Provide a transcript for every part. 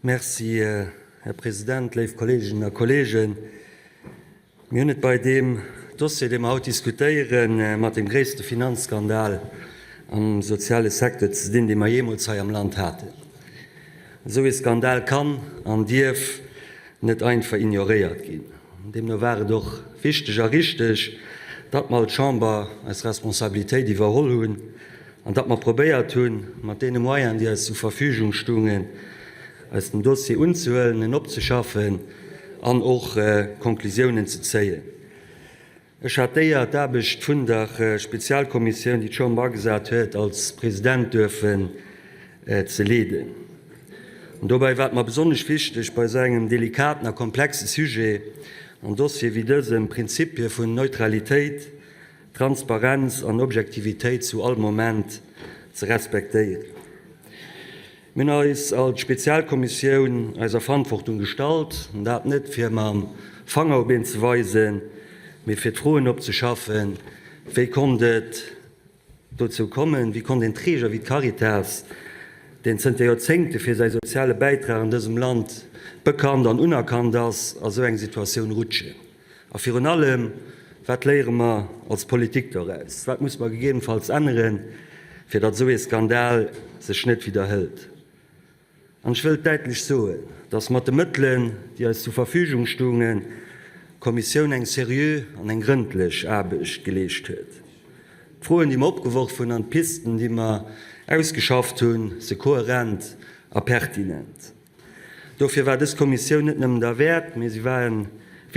Merci, Här President, léif Kolleeginnen a Kolleegen. Mir hunn et bei deem Dossier, dee mer haut diskutéieren, mat dem gréisste Finanzskandal am soziale Secteur ze dinn, dee mer jeemools hei am Land haten. Esou ee Skandal kann an dierf net einfach ignoréiert ginn. Deemno war et och wichteg a richteg, datt mer als Chamber eis Responsabilitéit iwwerholl hunn an datt mer probéiert hunn, mat deene Moyenen, déi eis zur Verfügung stungen, eis den Dossier unzehuelen, en opzeschaffen an och Konklusiounen ze zéien. Ech hat d'Éier, d'Aarbecht vun der Spezialkommissioun, déi d'Chamber agesat huet, als President duerfen ze leeden. An dobäi war et mer besonnesch wichteg, bei esou engem delikaten a komplexe Sujet an Dossier wéi dësem d'Prinzipie vun Neutralitéit, Transparenz an Objektivitéit zu all Moment ze respektéieren. Mir hunn eis als Spezialkommissioun eiser Verantwortung gestallt, an dat net fir mam Fanger op een ze weisen, mee fir d'Froen opzeschaffen, Wéi konnt et dozou kommen? Wéi konnt een Träger wéi d'Caritas, deen zënter Joerzéngte fir säi soziale Bäitrag an dësem Land bekannt an unerkannt ass, a sou eng Situatioun rutschen? A virun allem, wat léiere mer als Politik doraus? Wat muss mer gegebenfalls änneren, fir datt esou ee Skandal sech net widderhëlt? An ech wëllt däitlech soen, datt mat de Mëttelen, déi eis zur Verfügung stungen, d'Kommissioun eng seriö an eng grëndlech Aarbecht geleescht huet. D'Froen, déi mer opgeworf hunn, an d'Pisten, déi mer ausgeschafft hunn, si kohärent a pertinent. Dofir war dës Kommissioun net nëmmen derwäert, mee si war e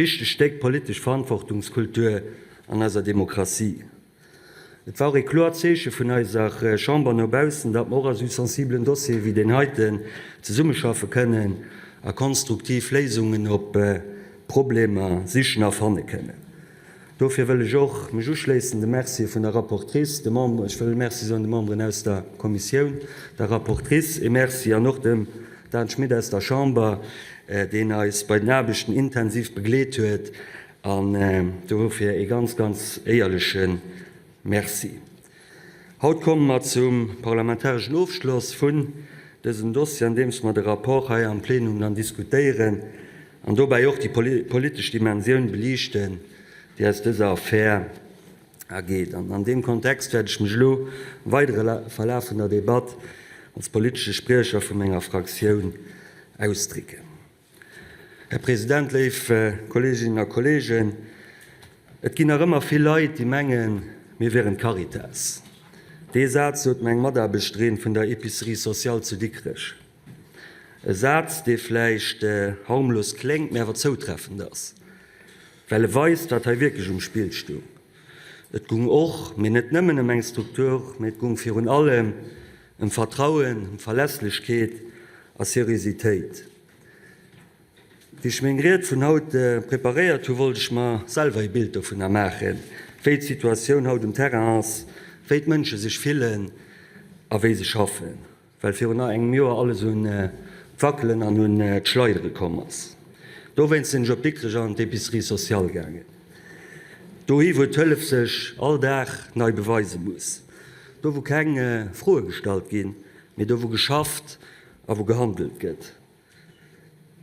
wichtegt Stéck politesch Verantwortungskultur an eiser Demokratie. Et war och ee kloert Zeeche vun eiser Chamber no baussen, datt mer och a sou sensibelen Dossiere wéi deen heiten zesummeschaffe kënnen a konstruktiv Léisungen op Problemer sichen a fanne kënnen. Dofir wëll ech och mech uschléissen de Mercië vun der Rapportrice, de Memberen, ech wëll Merci soen de Memberen aus der Kommissioun, der Rapportrice e Merci an och dem Dan Schmit aus der Chamber, deen eis bei den Aarbechten intensiv begleet huet an dofir e ganz, ganz éierleche Merci. Haut komme mer zum parlamentareschen Ofschloss vun dësem Dossier, andeems mer de Rapport hei am Plenum dann diskutéieren an dobäi och déi politesch Dimensioun beliichten, déi aus dëser Affär ergeet. An an deem Kontext wäert ech mech elo am weidere Verlaf vun der Debatt als politesche Spriecher vu menger Fraktioun ausdrécken. Här President, léif Kolleeginnen a Kolleegen, et ginn nach ëmmer vill Leit, déi mengen, mir wieren d'Caritas. Dee Saz sot mer eng Mataarbechterin vun der Épicerie sociale zu Dikrech. E Saz, dee vläicht harmlos kléngt, mä awer zoutreffend ass, well e weist, wat hei wierklech um Spill stung. Et gung och, mee net nëmmen, ëm eng Struktur, mee et gung virun allem ëm Vertrauen, ëm Verlässlechkeet a Seriositéit. Wéi ech meng Ried vun haut preparéiert hu, wollt ech mer selwer ee Bild dovunner maachen, wéi d'Situatioun haut um Terrain ass, wéi d'Mënsche sech fillen a wéi se schaffen, well virun engem Joer alles un d'Wackelen an un d'Schleidere komm ass. Dowéinst sinn ech op Dikrech an d'Épicerie sociale gaangen, dohi wou d'Hëllef sech all Dag nei beweise muss, do wou keng Froe gestallt ginn, mee do wou geschafft a wou gehandelt gëtt.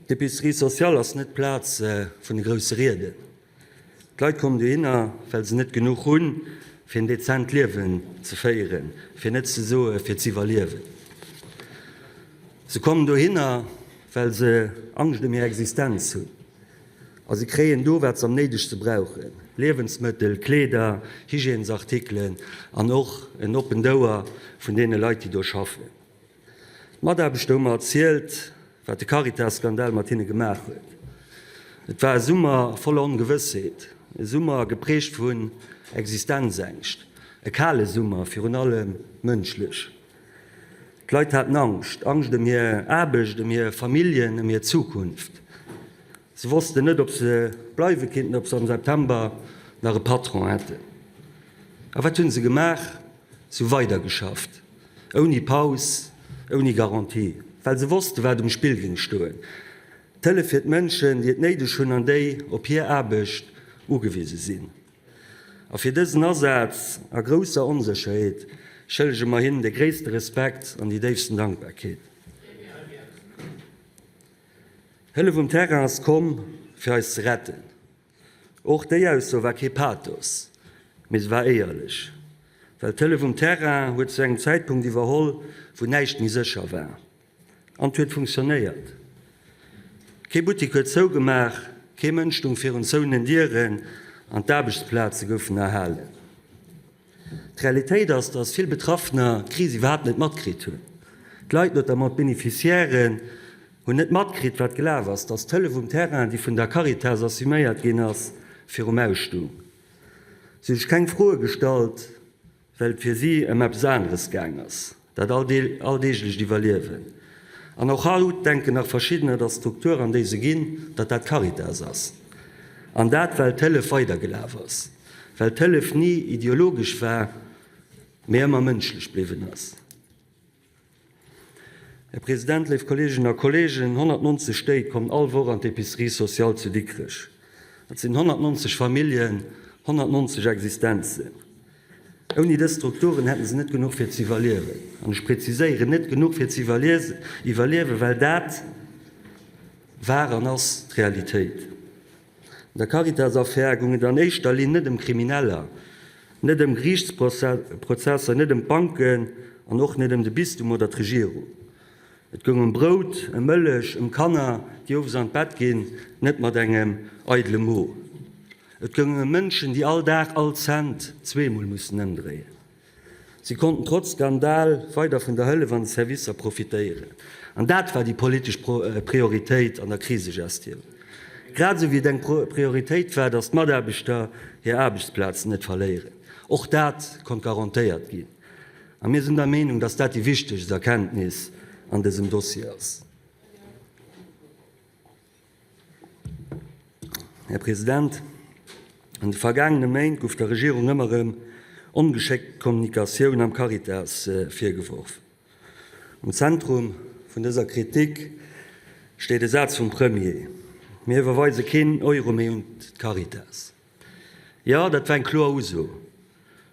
D'Épicerie sociale ass net d'Plaz vun de grousse Rieden. D'Leit kommen dohinner, well se net genuch hunn, fir en dezent Liewen ze féieren, fir net ze soe fir z'iwwerliewen. Se kommen dohinner, well se Angscht ëm hir Existenz hunn. A se kréien do, wat se am néidegste brauchen, Liewensmëttel, Kleeder, Hygiènesartikelen an och en oppent Ouer vun deene Leit, déi do schaffen. D'Mataarbechter hu mer erzielt, wat de Caritas-Skandal mat hinne gemaach huet. Et war e Summer voller Ongewëssheet, e Summer geprägt vun Existenzängscht, e kale Summer, virun allem mënschlech. D'Leit haten Angscht, Angscht ëm hir Aarbecht, ëm hir Familljen, ëm hir Zukunft. Se wossten net, ob se bleiwe kinnten, ob se am September nach e Patron hätten. A wat hunn se gemaach? Se hu weidergeschafft. Ouni Paus, ouni Garantie, well se wossten, wat um Spill géing stoen, D'Hëllef fir d'Mënschen, déi et néideg hunn an déi op hir Aarbecht ugewise sinn. A fir dësen Asaz a grousser Onsécherheet schëllege mer hinnen de gréisste Respekt an déi déifsten Dankbarkeet. Hëllef um Terrain ass komm, fir eis ze retten. Och déi Ausso war kee Pathos, mee se war éierlech. Well d'Hëllef um Terrain huet zu engem Zäitpunkt iwwerholl, wou näischt méi sécher war. An et huet funktionéiert. Kee Buttik huet zougemaach, kee Mënsch stung virun zouenen Dieren an d'Aarbechtsplaze goufen erhalen. D'Realitéit ass, datt vill Betraffener d'Kris iwwerhaapt net matkritt hunn. D'Leit, notamment d'Beneficiairen, hunn net matkritt, wat gelaf ass, datt d'Hëllef um Terrain, déi vun der Caritas assuméiert ginn ass, virum Aus stung. Si hu sech keng Froe gestallt, well et fir si ëm eppes aneres gaang ass, dat alldeeglecht Iwwerliewen. An och haut denken nach verschiddener, datt d'Struktur, an déi se ginn, datt dat d'Caritas ass. An dat, well d'Hëllef weidergelaf ass. Well d'Hëllef ni ideologesch war, mee ëmmer mënschlech bliwwen ass. Här President, léif Kolleeginnen a Kolleegen, 190 Stéit kommen all Woch an d'Épicerie sociale zu Dikrech. Dat sinn 190 Familljen, 190 Existenzen. Ouni dës Strukturen hätte se net genuch fir ze iwwerliewen. An ech preziséieren, net genuch fir ze iwwerliewen, well dat war an ass d'Realitéit. An der Caritas-Affär goung et an éischter Linn net ëm Krimineller, net ëm Geriichtsprozesser, net ëm d'Banken an och net ëm de Bistum oder d'Regierung. Et goung ëm Brout, ëm Mëllech, ëm Kanner, déi owes an d'Bett ginn, net mat engem eidele Mo. Et goung ëm Mënschen, déi all Dag all Cent zweemol mussen ëmdréien. Si konnten trotz Skandal weider vun der Hëllef an de Servicer profitéieren. An dat war déi politesch Prioritéit an der Krisegestioun. Grad esou wéi et eng Prioritéit war, datt d'Mataarbechter hir Aarbechtsplazen net verléieren. Och dat konnt garantéiert ginn. A mir sinn der Meenung, datt dat déi wichtegst Erkenntnis an dësem Dossier ass. Här President, an de vergaangene Méint gouf der Regierung ëmmer erëm ongeschéckt Kommunikatioun am Caritas virgeworf. Am Zentrum vun dëser Kritik steet e Saz vum Premier, Mir iwwerweise keen Euro méi un d'Caritas. Jo, dat war eng kloer Uso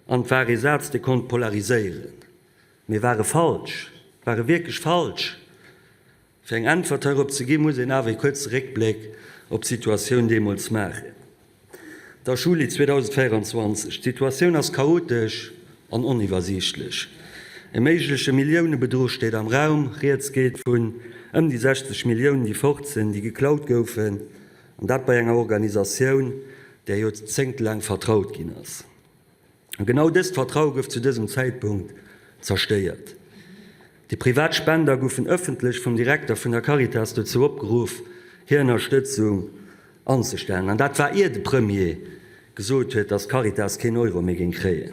an et war ee Saz, dee konnt polariséieren. Mee war e falsch? War e wierklech falsch? Fir eng Äntwert heirop ze ginn, muss een awer ee kuerze Réckbléck op d'Situatioun deemools maachen. Et ass Juli 2024. D'Situatioun ass chaotesch an oniwwersiichtlech. E méigleche Milliounebedruch steet am Raum. Rieds geet vun ëm déi 60 Milliounen, déi fort sinn, déi geklaut goufen, an dat bei enger Organisatioun, där joerzéngtelaang vertraut ginn ass. A genau dëst Vertraue gouf zu dësem Zäitpunkt zerstéiert. Déi privat Spender goufen ëffentlech vum Direkter vun der Caritas dozou opgeruff, hir Ënnerstëtzung anzestellen. An dat war ier de Premier gesot huet, datt d'Caritas keen Euro méi géing kréien.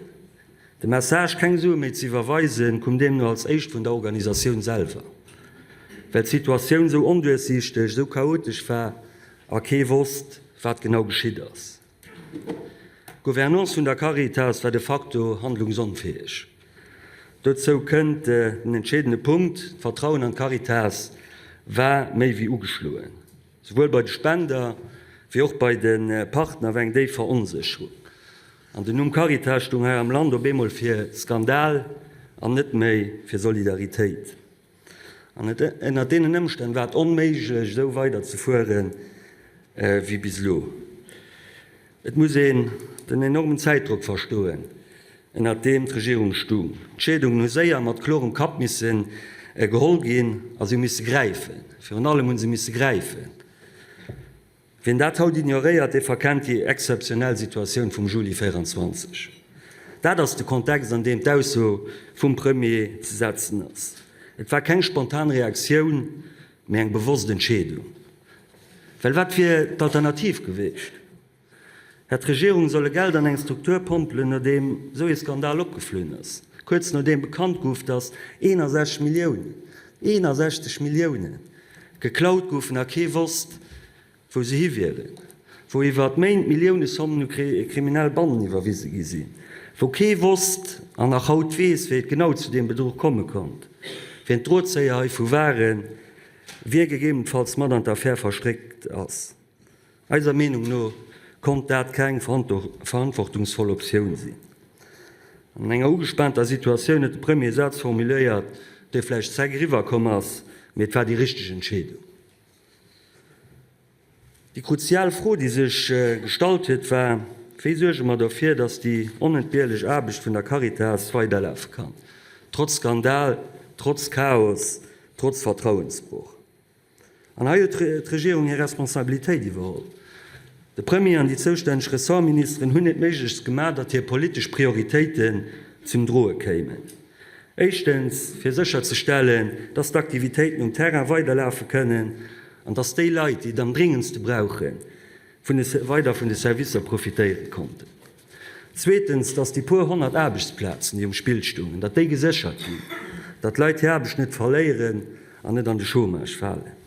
De Message, keng Sue méi ze iwwerweisen, koum deemno als éischt vun der Organisatioun selwer. Well d'Situatioun esou onduerchsiichteg, esou chaotesch war a kee wosst, wat genau geschitt ass. D'Gouvernance vun der Caritas war de facto handlungsonfäeg. Dozou kënnt den entscheedende Punkt, D'Vertrauen an d'Caritas war méi wéi ugeschloen. Souwuel bei de Spender wéi och bei de Partner war eng déif Veronsécherung. An den Numm Caritas stoung hei am Land op eemol fir Skandal an net méi fir Solidaritéit. An et ënnert deenen Ëmstänn war et onméiglech, esou weider ze fuere wéi bis elo. Et muss een den enormen Zäitdrock verstoen, ënnert deem d'Regierung stung. D'Entscheedungen hu séier mat klorem Kapp misse geholl ginn a si hu misse gräifen. Virun allem hu se misse gräifen. Wien dat haut ignoréiert, dee verkennt déi exzeptionell Situatioun vum Juli 24. Dat ass de Kontext, an deem d'Ausso vum Premier ze setzen ass. Et war keng spontan Reaktioun, mee eng bewosst Entscheedung. Well wat wier d'Alternativ gewiescht? Hätt d'Regierung solle Geld an eng Struktur pompelen, nodeem esou ee Skandal opgeflunn ass, kuerz nodeem bekannt gouf, datt 61 Milliounen, 61 Milliounen! geklaut goufen a kee wosst, wou se hi wieren, wou iwwer Méint Millioune-Sommen u kriminell Banden iwwerwise gi sinn, wou kee wosst an nach haut weess, wéi et genau zu deem Bedruch komme konnt, wien d'Drotzéier heivu waren, wie gegebenenfalls mat an d'Affär verstréckt ass. Eiser Meenung no konnt dat keng verantwortungsvoll Optioun sinn. An enger ugespaanter Situatioun huet de Premier e Saz formuléiert, dee vläicht zeck eriwwer komm ass, mee et war déi richteg Entscheedung. Déi kruzial Fro, déi sech gestallt huet, war, Wéi suerge mer derfir, datt déi onentbierlech Aarbecht vun der Caritas weiderlafe kann, trotz Skandal, trotz Chaos, trotz Vertrauensbroch? An hei huet d'Regierung hir Responsabilitéit iwwerholl. De Premier an déi zoustänneg Ressortministeren hunn et méiglechst gemaach, datt hir politesch Prioritéiten zum Droe kéimen. Éischtens, fir sécherzestellen, datt d'Aktivitéiten um Terrain weiderlafe kënnen an datt déi Leit, déi et am dringendste brauchen, vun de weider vun de Servicer profitéiere konnten. Zweetens, datt déi puer 100 Aarbechtsplazen, déi um Spill stungen, datt déi geséchert ginn, datt d'Leit hir Aarbecht net verléieren an net an de Chômage falen.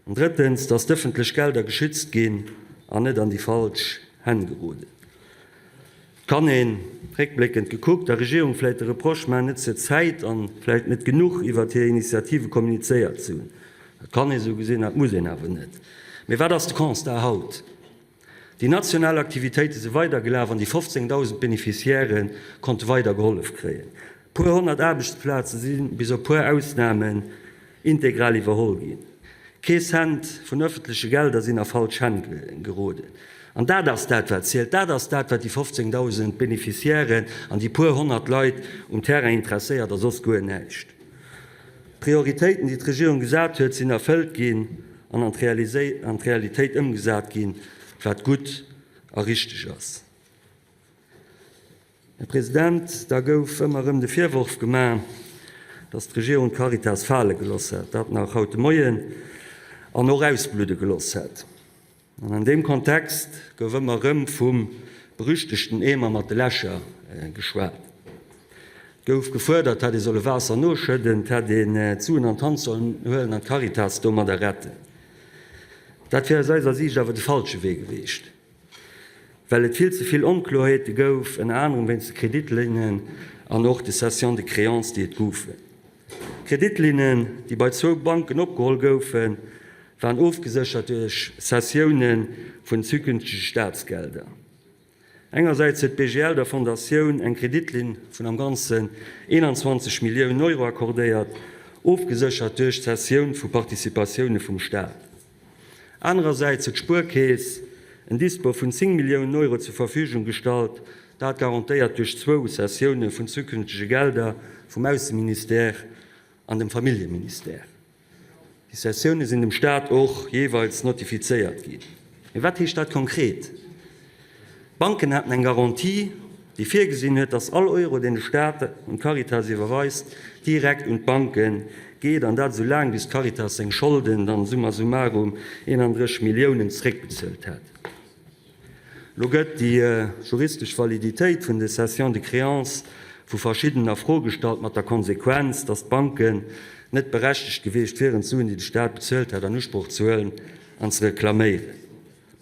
An drëttens, datt d'ëffentlech Gelder geschützt ginn an net an déi falsch Hänn geroden. Et kann een, réckbléckend gekuckt, der Regierung vläicht de Reproche maachen, net zur Zäit an vläicht net genuch iwwert hir Initiative kommunizéiert ze hunn. Dat kann ee sou gesinn, dat muss een awer net. Mee wat ass de Constat haut? Déi national Aktivitéite si weidergelaf an déi 15.000 Beneficiairë konnte weider gehollef kréien. Puer 100 Aarbechtsplaze si bis op puer Ausnamen integral iwwerholl ginn. Kee Cent vun ëffentleche Gelder sinn a falsch Hänn geroden. An dat ass dat, wat zielt. Dat ass dat, wat déi 15.000 Beneficiairen an déi puer 100 Leit um Terrain interesséiert a soss guer näischt. D'Prioritéiten, déi d'Regierung gesat huet, sinn erfëllt ginn an an d'Realitéit ëmgesat ginn, wat gutt a richteg ass. Här President, da gouf ëmmer erëm de Virworf gemaach, dass d'Regierung d'Caritas fale geloss hätt, dat nach haut de Moien, an och ausbludde geloss hätt. An an deem Kontext gouf ëmmer erëm vum berüchtegten Eemer mat de Lächer geschwat. Et gouf gefuerdert, et hätt ee solle Waasser noschëdden, et hätt een d'Suen an d'Hand sollen huelen an d'Caritas domadder retten. Dat wier aus eiser Siicht awer de falsche Wee geweecht. Well et vill ze vill Onkloerheete gouf, ënner anerem wéinst de Kreditlinnen an och de Cessions de créances, déi et goufen. D'Kreditlinnen, déi bei zwou Banken opgeholl goufen, waren ofgeséchert duerch Cessioune vun zukünftege Staatsgelder. Engersäits huet d'BGL der Fondatioun eng Kreditlinn vun am Ganzen 21 Milliounen Euro accordéiert, ofgeséchert duerch d'Cessioun vu Participatioune vum Staat. Anerersäits huet d'Spuerkeess en Dispo vun 10 Milliounen Euro zur Verfügung gestallt, dat garantéiert duerch zwou Cessioune vun zukünftege Gelder vum Ausseministère an dem Familljeministère. Déi Cessioune sinn dem Staat och jeeweils notifizéiert ginn. Mee wat heescht dat konkret? D'Banken haten eng Garantie, déi virgesinn huet, datt all Euro, deen de Staat un d'Caritas iwwerweist, direkt un d'Banke geet, an dat esou laang, bis d'Caritas seng Scholden, dann summa summarum 31 Milliounen, zeréckbezuelt hätt. Elo gëtt déi juristesch Validitéit vun de Cessions de créances vu verschiddenen a Fro gestallt, mat der Konsequenz, datt d'Banken net berechtegt gewiescht wieren, d'Suen, déi de Staat bezuelt hätt, an Usproch ze huelen an ze reklaméieren.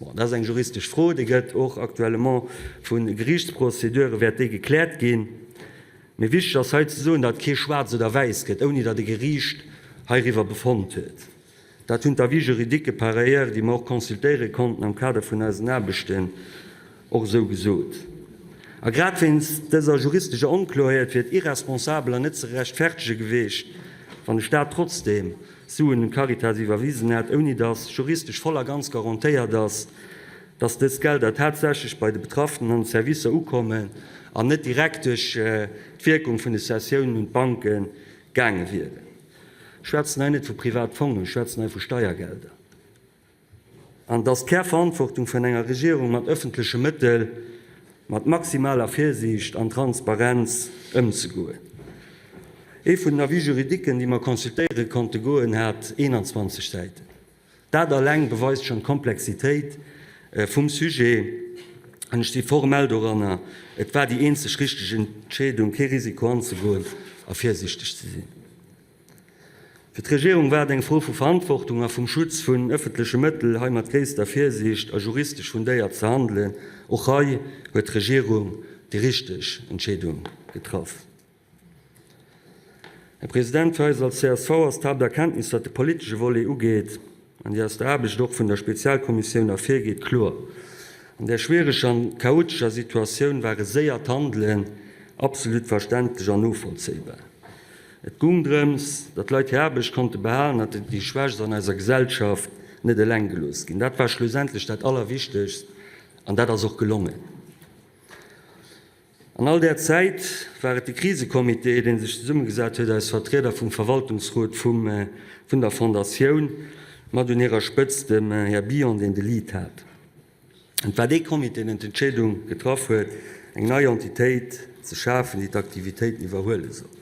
Bon, dat ass eng juristesch Fro, déi gëtt och actuellement vu Geriichtsprocedure wäert déi gekläert ginn. Mee wichteg ass hei ze soen, datt et kee Schwaarz oder Wäiss gëtt, ouni datt e Geriicht heiriwwer befonnt huet. Dat hunn d'Avis juridiques par ailleurs, déi mer och consultéiere konnten am Kader vun eisen Aarbechten, och esou gesot. A grad wéinst dëser juristescher Onkloerheet wier et irresponsabel an net ze rechtfertege geweecht, wann de Staat trotzdeem Suen un d'Caritas iwwerwisen hätt, ouni datt juristesch voll a ganz garantéiert ass, datt dës Gelder tatsächlech bei de Betraffenen an de Servicer ukommen an net direkt duerch d'Wierkung vun de Cessiounen un d'Banke gaange wieren. Ech schwätzen hei net vu Privatfongen, ech schwätzen hei vu Steiergelder. An et ass d'Kärverantwortung vun enger Regierung, mat öffentleche Mëttel mat maximaler Virsiicht an Transparenz ëmzegoen. Ee vun den Avis juridiquen, déi mer consultéiere konnte goen, hat 21 Säiten. Dat alleng beweist schonn d'Komplexitéit vum Sujet. An ech si formell doranner, et war déi eenzeg richteg Entscheedung, kee Risiko anzegoen a virsiichteg ze sinn. Fir d'Regierung war et eng Fro vu Verantwortung a vum Schutz vun ëffentleche Mëttel, hei mat gréisster Virsiicht a juristesch fundéiert ze handelen. Och hei huet d'Regierung déi richteg Entscheedung getraff. Här President, fir eis als csv ass d'Haapterkenntnis, wat de politesche Volet ugeet, an déi aus der Aarbecht och vun der Spezialkommissioun ervirgeet, kloer, An där schwiereger an chaotescher Situatioun war e séiert Handelen absolut verständlech an novollzéibar. Et gung drëms, datt d'Leit hir Aarbecht konnte behalen an datt déi Schwächst an eiser Gesellschaft net eleng gelooss ginn. Dat war schlussendlech dat Allerwichtegst an dat ass och gelongen. An all där Zäit war et de Krisecomité, dee sech zesummegesat huet aus Vertrieder vum Verwaltungsrot vum vun der Fondatioun, mat un hirer Spëtzt dem Här Billon, deen de Lead hat. Et war dee Comité, deen d'Entscheedung getraff huet, eng nei Entitéit ze schafen, déi d'Aktivitéiten iwwerhuele soll.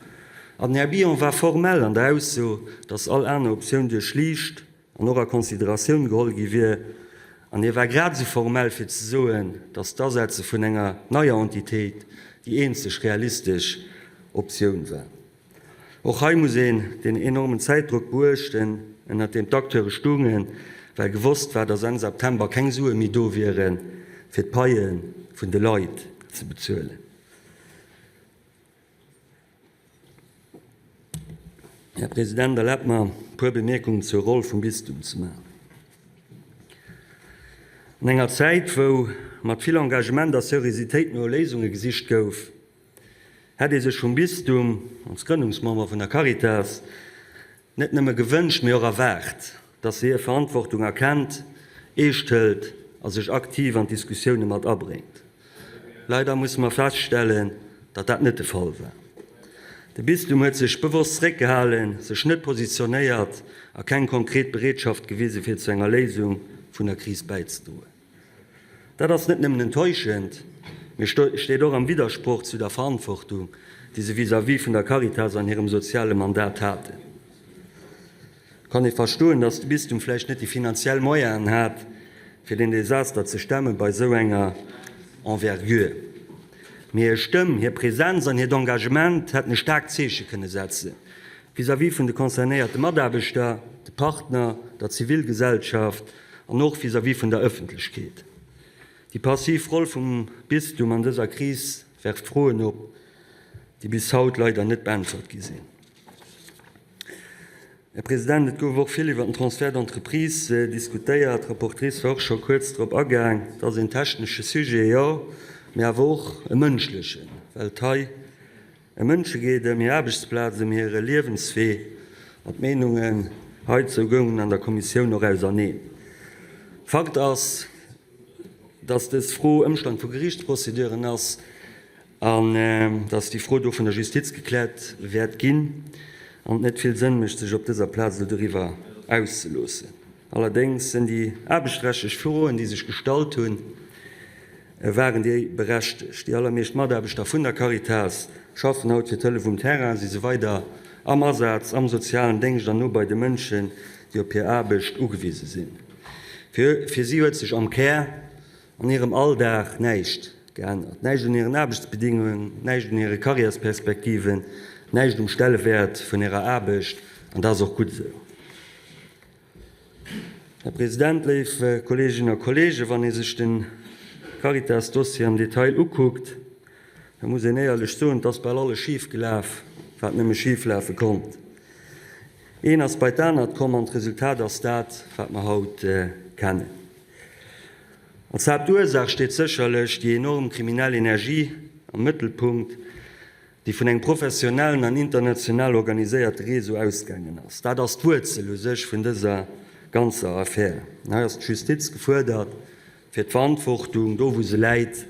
An den Här Billon war formell an der Ausso, datt all aner Optioun duerchliicht an och a Consideratioun geholl gi wier, an hie war grad esou formell fir ze soen, datt d'Asetze vun enger neier Entitéit déi eenzeg realistesch Optioun war. Och hei muss een deen enormen Zäitdrock beuechten, ënnert deem d'Acteure stoungen, well gewosst war, datt Enn September keng Sue méi do wieren, fir d'Paie vun de Leit ze bezuelen. Här President, erlaabt mer, e puer Bemierkungen zur Roll vum Bistum ze maachen. An enger Zäit, wou mat vill Engagement a Seriositéit no Léisunge gesicht gouf, hätt ee sech vum Bistum, als Grënnungsmember vun der Caritas, net nëmme gewënscht, mee och erwaart, dass se hir Verantwortung erkennt, eescht hëlt a sech aktiv an d'Diskussioune mat abréngt. Leider musse mer feststellen, datt dat net de Fall war. De Bistum huet sech bewosst zeréckgehalen, sech net positionéiert a keng konkret Bereetschaft gewise fir zu enger Léisung vun der Kris bäizedroen. Dat ass net nëmmen enttäuschend, mee steet och am Widdersproch zu der Verantwortung, déi se vis-à-vis vun der Caritas an hirem soziale Mandat haten. Kann ee verstoen, datt de Bistum vläicht net déi finanziell Moyenen hat, fir deen Desaster ze stemme bei esou enger Envergure. Mee hir Stëmm, hir Präsenz an hiert Engagement hätten e staarkt Zeeche kënne setze vis-à-vis vun de concernéierte Mataarbechter, de Partner, der Zivilgesellschaft an och vis-à-vis vun der Ëffentlechkeet. Déi passiv Roll vum Bistum an dëser Kris werft Froen op, déi bis haut leider net beäntwert gi sinn. Här President, et gouf och vill iwwer den Transfert d'entreprise diskutéiert. D'Rapportrice war och scho kuerz drop agaang. Et ass een technesche Sujet, jo, mee awer och e mënschlechen, well et hei ëm Mënsche geet, ëm hir Aarbechtsplaz, ëm hire Liewenswee. An d'Meenungen heizou goungen an der Kommissioun och auserneen. Fakt ass, dass dës Fro Ëmstand vu Geriichtsprozeduren ass. An dass déi Fro do vun der Justiz gekläert wäert ginn an et net vill Sënn mécht, sech op dëser Plaz elo doriwwer auszeloossen. Allerdéngs sinn déi aarbechtrechtlech Froen, déi sech gestallt hunn, waren déi berechtegt. Déi allermeescht Mataarbechter vun der Caritas schaffen haut fir d'Hëllef um Terrain, si se weider am Asaz am sozialen Déngscht an no bei de Mënschen, déi op hir Aarbecht ugewise sinn. Fir si huet sech am Kär an hirem Alldag näischt geännert, näischt un hiren Aarbechtsbedingungen, näischt un hire Karriärsperspektiven, näischt um Stellewäert vun hirer Aarbecht, an dat ass och gutt esou. Här President, léif Kolleeginnen a Kolleegen, wann ee sech de Caritas-Dossier am Detail ukuckt, da muss een éierlech soen, et ass bal alles schif gelaf, wat nëmme schiflafe konnt. Een ass bei d'anert komm an d'Resultat ass dat, wat mer haut kennen. Als Haaptursaach steet sécherlech déi enorm kriminell Energie am Mëttelpunkt, déi vun engem professionellen an international organiséierte Réseau ausgaangen ass. Dat ass d'Wuerzel u sech vun dëser ganzer Affär. An hei ass d'Justiz gefuerdert, fir d'Verantwortung, do wou se läit,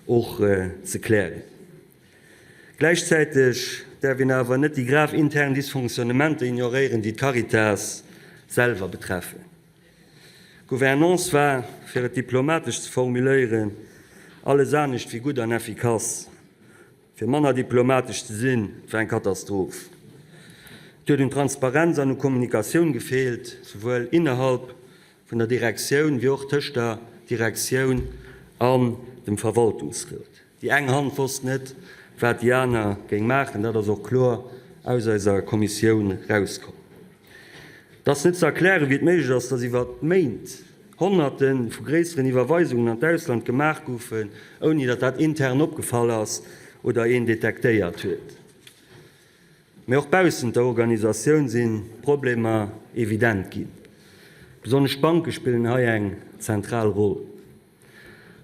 och ze klären. Gläichzäiteg däerf een awer net déi grav intern Dysfonctionnementer ignoréieren, déi d'Caritas selwer betreffen. D'Gouvernance war, fir et diplomatesch ze formuléieren, alles anescht wéi gutt an effikass. Fir manner diplomatesch ze sinn, et war eng Katastroph. Et huet un Transparenz an u Kommunikatioun gefeelt, souwuel innerhalb vun der Direktioun wéi och tëscht der Direktioun an dem Verwaltungsrot. Déi eng Hand wosst net, wat déi aner géing maachen. Dat ass och kloer aus eiser Kommissioun erauskomm. Et ass net ze erklären, wéi et méiglech ass, dass iwwer Méint Honnerte vu gréisseren Iwwerweisungen an d'Ausland gemaach goufen, ouni datt dat intern opgefall ass oder een detektéiert huet. Mee och baussent der Organisatioun sinn d'Problemer evident ginn. Besonnesch d'Banke spillen hei eng zentral Roll.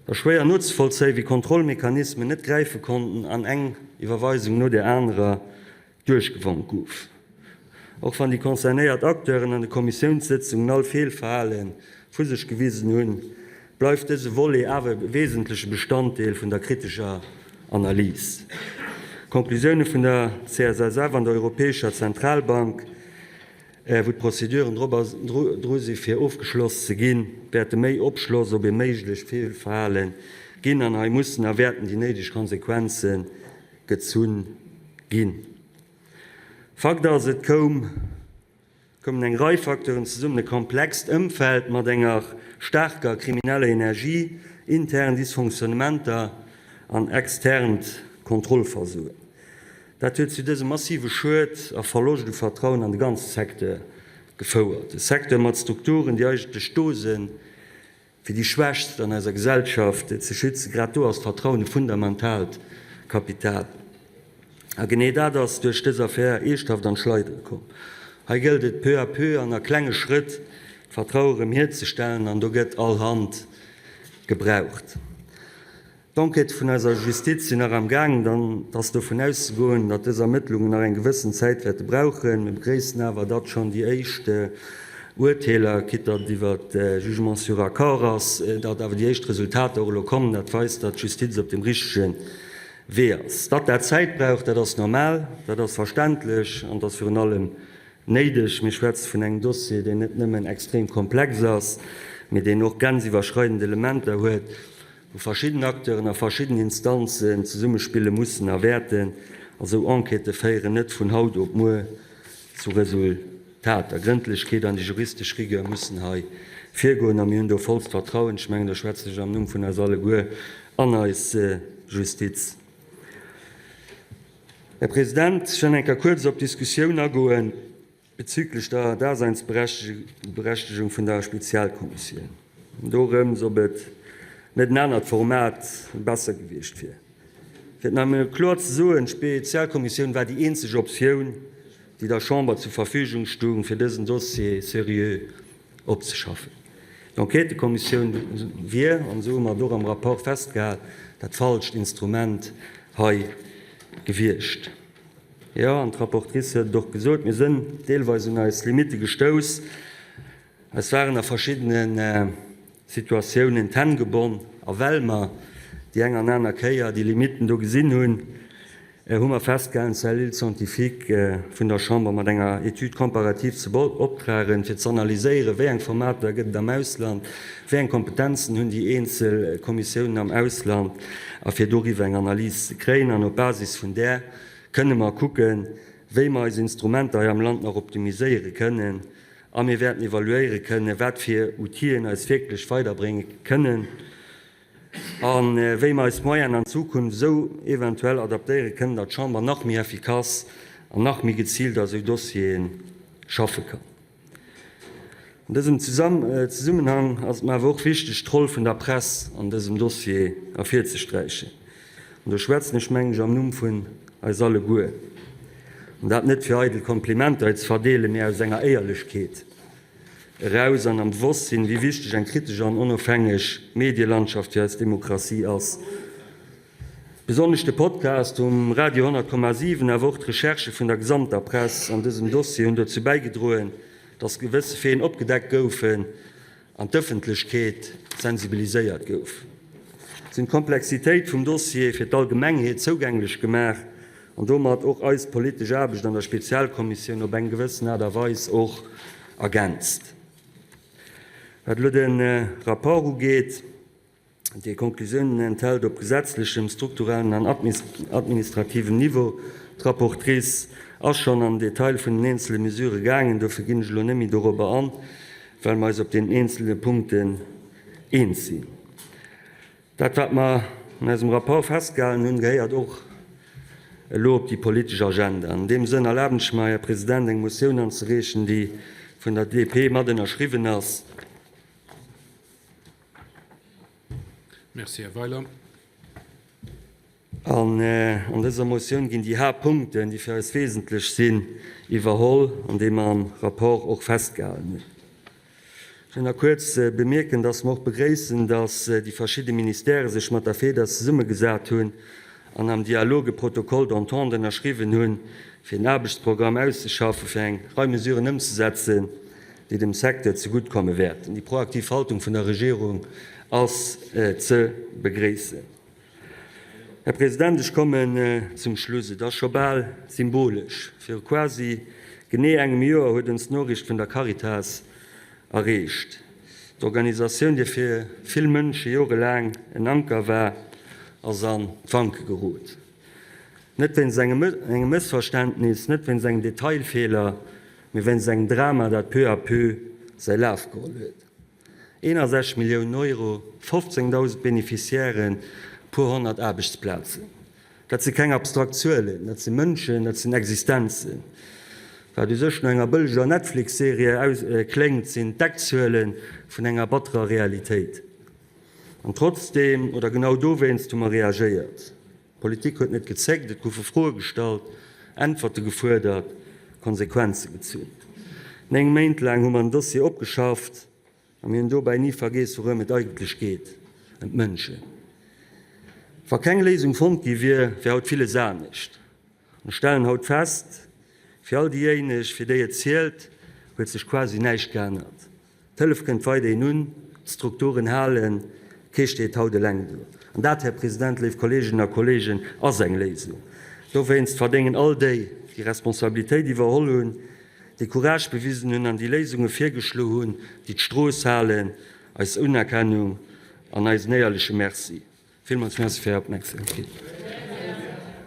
Et ass schwéier nozevollzéien, wéi Kontrollmechanismen net gräife konnten an eng Iwwerweisung no där anerer duerchgewonk gouf. Och wann déi concernéiert Acteuren an de Kommissiounssëtzungen all Feelverhale vu sech gewisen hunn, bleift dëse Volet awer e wesentleche Bestanddeel vun der kritescher Analys. D'Conclusioune vun der CSSF an der Europäescher Zentralbank, wou d'Prozeduren dru si fir ofgeschloss ze ginn, wäerte méi Opschloss op e méiglecht Feelverhale ginn an hei mussen a wäerten déi néideg Konsequenze gezunn ginn. Fakt ass, et koum, koumen eng Rei Facteuren zesummen, e komplext Ëmfeld mat enger staarker krimineller Energie, intern Dysfonctionnementer an externt Kontrollversoen. Dat huet zu dësem massive Schued a Verloscht u Vertrauen an de ganze Secteur gefouert. E Secteur mat Strukturen, déi eigentlech do sinn, fir déi Schwächst an eiser Gesellschaft ze schützen. Grad do ass d'Vertrauen e fundamentaalt Kapital. A genee dat ass duerch dës Affär eeschthaft an d'Schleidere komm. Hei gëllt et peu à peu an a klenge Schrëtt d'Vertraue rëm hierzestellen, an do gëtt all Hand gebraucht. D'Enquêtë vun eiser Justiz sinn nach am Gaang, dann ass dovun auszegoen, datt dës Ermëttlungen nach eng gewëssen Zäit wäerte brauchen. Mir begréissen awer, datt schonn déi éischt Urteeler, quitte datt et iwwer Jugement sur accord ass, datt awer déi éischt Resultater och elo kommen. Dat weist, datt d'Justiz op dem richtege Wee ass. Datt dat Zäit brauch, dat ass normal, dat ass verständlech an et ass virun allem néideg. Mir schwätze vun engem Dossier, deen net nëmmen extrem komplex ass, mee deen och grenziwwerschreidend Elementer huet. wou verschidden Acteuren a verschidden Instanzen zesummespille mussen a wäerten, a sou Enquêtë féieren net vun haut op muer zu Resultater. Grëndlechkeet an déi juristesch Rigueur mussen hei virgoen a mir hunn do vollst Vertrauen, ech mengen, do schwätzen ech am Numm vun eis alleguer, an eis Justiz. Här President, ech wëll eng Kéier kuerz op d'Diskussioun agoen. Bezüglech der Daseinsberechtegung vun der Spezialkommissioun, dorëms ob et net en anert Format besser gewiescht wier. Fir et nach emol kloer ze soen, D'Spezialkommissioun war déi eenzeg Optioun, déi der Chamber zur Verfügung stung, fir dësen Dossier seriö opzeschaffen. D'Enquêtëkommissioun wier, an esou hu mer et och am Rapport festgehal, dat falscht Instrument hei gewiescht. Jo, an d'Rapportrice huet et och gesot, mir sënn deelweis un eis Limitte gestouss. Eis waren a verschiddene Situatiounen d'Hänn gebonn. A well mer déi eng an aner Kéier déi Limitten do gesinn hunn, hu mer festgehalen, d'Cellule scientifique vun der Chamber mat enger Étude comparative ze beoptragen, fir z'analyséieren, wéi eng Formater gëtt et am Ausland, wéi eng Kompetenzen hunn déi eenzel Kommissiounen am Ausland, a fir doriwwer eng Analys ze kréien. An op Basis vun där kënne mer kucken, wéi mer eis Instrumenter hei am Land nach optimiséiere kënnen. A mir wäerten evaluéiere kënnen, wat fir Outiller eis wierklech weiderbrénge kënnen a wéi mer eis Moyenen an Zukunft esou eventuell adaptéiere kënnen, datt d'Chamber nach méi effikass an nach méi geziilt a sou Dossiere schaffe kann. An dësem Zesummenhang ass et mer awer och wichteg, d'Roll vun der Press an dësem Dossier ervirzesträichen. An do schwätzen ech, mengen ech, am Numm vun eis alleguer. An dat net fir eidel Komplimenter hei ze verdeelen, mee aus enger Éierlechkeet eraus an am Bewosstsinn, wéi wichteg eng kritesch an onofhängeg Medielandschaft fir eis Demokratie ass. Besonnesch de Podcast um Radio 100,7, awer och d'Recherchë vun der gesamter Press an dësem Dossier hunn dozou bäigedroen, datt gewësse Faiten opgedeckt goufen an d'Ëffentlechkeet sensibiliséiert gouf. Si hunn d'Komplexitéit vum Dossier fir d'Allgemengheet zougänglech gemaach an domat och eis politesch Aarbecht an der Spezialkommissioun op eng gewëssen Aart a Weis och ergänzt. Wat elo de Rapport ugeet, dee Konklusiounen enthält op gesetzlechem, strukturellen an administrativem Niveau. D'Rapportrice ass schonn an den Detail vun den eenzele Mesurë gaangen, dofir ginn ech elo net méi dorobber an, well mer eis op deenen eenzele Punkten eens sinn. Dat, wat mer an eisem Rapport festgehalen hunn, gehéiert och elo op déi politesch Agenda. An deem Sënn erlaben ech mer, Här President, eng Motioun anzereechen, déi vun der DP mat ënnerschriwwen ass. Merci, Här Weiler. An an dëser Motioun ginn déi Haaptpunkten, déi fir eis wesentlech sinn, iwwerholl an déi mer am Rapport och festgehalen hunn. Ech wëll nach kuerz bemierken, dass mer och begréissen, dass déi verschidde Ministèrë sech mat der FEDER zesummegesat hunn an am Dialog e Protocole d'entente ënnerschriwwen hunn, Fir en Aarbechtsprogramm auszeschaffen, fir eng Rei Mesuren ëmzesetzen, déi dem Secteur zegutt komme wäerten. Déi proaktiv Haltung vun der Regierung ass ze begréissen. Här President, ech kommen zum Schluss. Et ass scho bal symbolesch, Viru quasi genee engem Joer huet ons d'Noriicht vun der Caritas erreecht. D'Organisatioun, déi fir vill Mënsche jorelaang en Anker war, ass an d'Wanke gerot. Net wéinst engem Mëssverständnis, net wéinst engem Detailfeeler, mee wéinst engem Drama, dat peu à peu säi Laf geholl huet. 61 Milliounen Euro, 15.000 Beneficiairen, puer honnert Aarbechtsplazen. Dat si keng abstrakt Zuelen, dat si Mënschen, dat sinn Existenzen. Wat u sech no enger bëlleger Netflix-Serie kléngt, sinn d'Eckzuele vun enger batterer Realitéit. An trotzdeem, oder genau dowéinst, hu mer reagéiert. D'Politik huet net gezéckt, et goufe Froe gestallt, Äntwerte gefuerdert, Konsequenze gezunn. 9 Méint laang hu mer den Dossier opgeschafft a mir hunn dobäi ni vergeess, wourëm et eigentlech geet, ëm d'Mënschen. Wa keng Léisung fonnt gi wier, wär haut villes anescht. An ech stellen haut fest, fir all déijéineg, fir déi et zielt, huet sech quasi näischt geännert. D'Hëllef kënnt weiderhin un, d'Strukturen halen, kee steet haut eleng do. An dat, Här President, léif Kolleeginnen a Kolleegen, ass eng Léisung. Dowéinst verdéngen all déi, déi Responsabilitéit iwwerholl hunn, déi Courage bewisen hunn an déi Léisunge virgeschlo hunn, déi d'Strooss halen, eis Unerkennung an eisen éierleche Merci. Villmools Merci fir Är Opmerksamkeet.